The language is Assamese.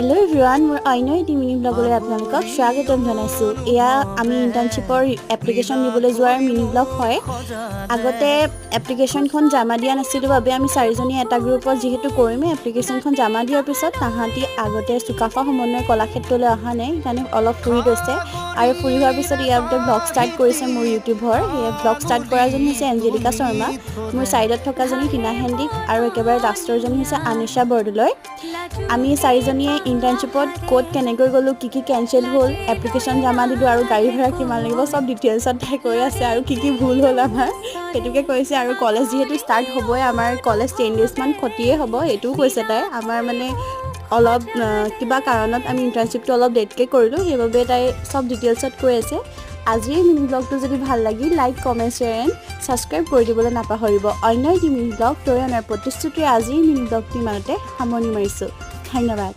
হেল্ল' এভৰিৱান, মোৰ অন্য এটি মিনি ব্লগলৈ আপোনালোকক স্বাগতম জনাইছোঁ। এয়া আমি ইণ্টাৰ্ণশ্বিপৰ এপ্লিকেশ্যন দিবলৈ যোৱাৰ মিনি ব্লগ হয়। আগতে এপ্লিকেশ্যনখন জমা দিয়া নাছিলোঁ বাবে আমি চাৰিজনীয়ে এটা গ্ৰুপত যিহেতু কৰিমেই, এপ্লিকেশ্যনখন জমা দিয়াৰ পিছত তাহাঁতি আগতে চুকাফা সমন্বয় কলাক্ষেত্ৰলৈ অহা নাই, সেইকাৰণে অলপ ফুৰি গৈছে। আৰু ফুৰি হোৱাৰ পিছত ইয়াৰ ব্লগ ষ্টাৰ্ট কৰিছে মোৰ ইউটিউবৰ। সেই ব্লগ ষ্টাৰ্ট কৰাজনী হৈছে এঞ্জেলিকা শৰ্মা, মোৰ ছাইডত থকাজনী টিনা হেণ্ডিক আৰু একেবাৰে লাষ্টৰজনী হৈছে আনিশা বৰদলৈ। আমি চাৰিজনীয়ে ইণ্টাৰ্ণশ্বিপত ক'ত কেনেকৈ গ'লোঁ, কি কি কেঞ্চেল হ'ল, এপ্লিকেশ্যন জমা দিলোঁ আৰু গাড়ী ভাড়া কিমান লাগিব, চব ডিটেইলছত তাই কৈ আছে আৰু কি কি ভুল হ'ল আমাৰ সেইটোকে কৈছে। আৰু কলেজ যিহেতু ষ্টাৰ্ট হ'বই, আমাৰ কলেজ 10 ডেইজমান ক্ষতিয়ে হ'ব, সেইটোও কৈছে তাই। আমাৰ মানে অলপ কিবা কাৰণত আমি ইণ্টাৰ্ণশ্বিপটো অলপ লেটকৈ কৰিলোঁ, সেইবাবে তাই চব ডিটেইলছত কৈ আছে। আজিৰ এই মিনি ব্লগটো যদি ভাল লাগিল, like, comment, share and subscribe কৰি দিবলৈ নাপাহৰিব। অন্য এটি মিনি ব্লগ লৈ অনাৰ প্ৰতিশ্ৰুতিৰে আজিৰ মিনি ব্লগটো ইমানতে সামৰণি মাৰিছোঁ। ধন্যবাদ।